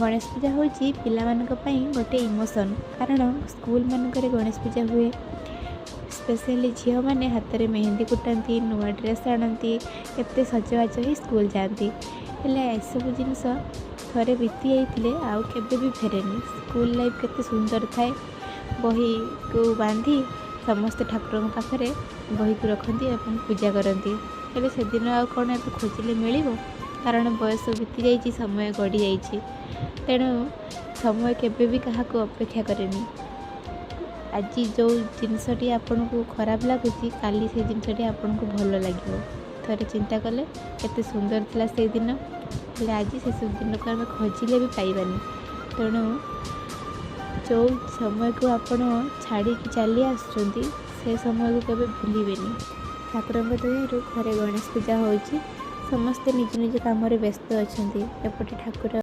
ଗଣେଶ ପୂଜା ହେଉଛି ପିଲାମାନଙ୍କ ପାଇଁ ଗୋଟେ ଇମୋସନ୍, କାରଣ ସ୍କୁଲମାନଙ୍କରେ ଗଣେଶ ପୂଜା ହୁଏ। ସ୍ପେଶିଆଲି ଝିଅମାନେ ହାତରେ ମେହେନ୍ଦି କୁଟାନ୍ତି, ନୂଆ ଡ୍ରେସ୍ ଆଣନ୍ତି, କେତେ ସଜବାଜ ହେଇ ସ୍କୁଲ ଯାଆନ୍ତି। ହେଲେ ଏସବୁ ଜିନିଷ ଥରେ ବିତି ଯାଇଥିଲେ ଆଉ କେବେ ବି ଫେରେନି। ସ୍କୁଲ ଲାଇଫ୍ କେତେ ସୁନ୍ଦର ଥାଏ। ବହିକୁ ବାନ୍ଧି ସମସ୍ତେ ଠାକୁରଙ୍କ ପାଖରେ ବହିକୁ ରଖନ୍ତି ଏବଂ ପୂଜା କରନ୍ତି। ହେଲେ ସେଦିନ ଆଉ କ'ଣ ଏବେ ଖୋଜିଲେ ମିଳିବ? କାରଣ ବୟସ ବିତି ଯାଇଛି, ସମୟ ଗଡ଼ି ଯାଇଛି। ତେଣୁ ସମୟ କେବେ ବି କାହାକୁ ଅପେକ୍ଷା କରେନି। ଆଜି ଯେଉଁ ଜିନିଷଟି ଆପଣଙ୍କୁ ଖରାପ ଲାଗୁଛି, କାଲି ସେ ଜିନିଷଟି ଆପଣଙ୍କୁ ଭଲ ଲାଗିବ। ଥରେ ଚିନ୍ତା କଲେ, କେତେ ସୁନ୍ଦର ଥିଲା ସେଇଦିନ। ହେଲେ ଆଜି ସେସବୁ ଦିନକୁ ଆମେ ଖୋଜିଲେ ବି ପାଇବାନି। ତେଣୁ ଯେଉଁ ସମୟକୁ ଆପଣ ଛାଡ଼ିକି ଚାଲି ଆସୁଛନ୍ତି, ସେ ସମୟକୁ କେବେ ଭୁଲିବେନି। ଠାକୁରଙ୍କ ଦୟାରୁ ଘରେ ଗଣେଶ ପୂଜା ହେଉଛି। ସମସ୍ତେ ନିଜ ନିଜ କାମରେ ବ୍ୟସ୍ତ ଅଛନ୍ତି। ଏପଟେ ଠାକୁର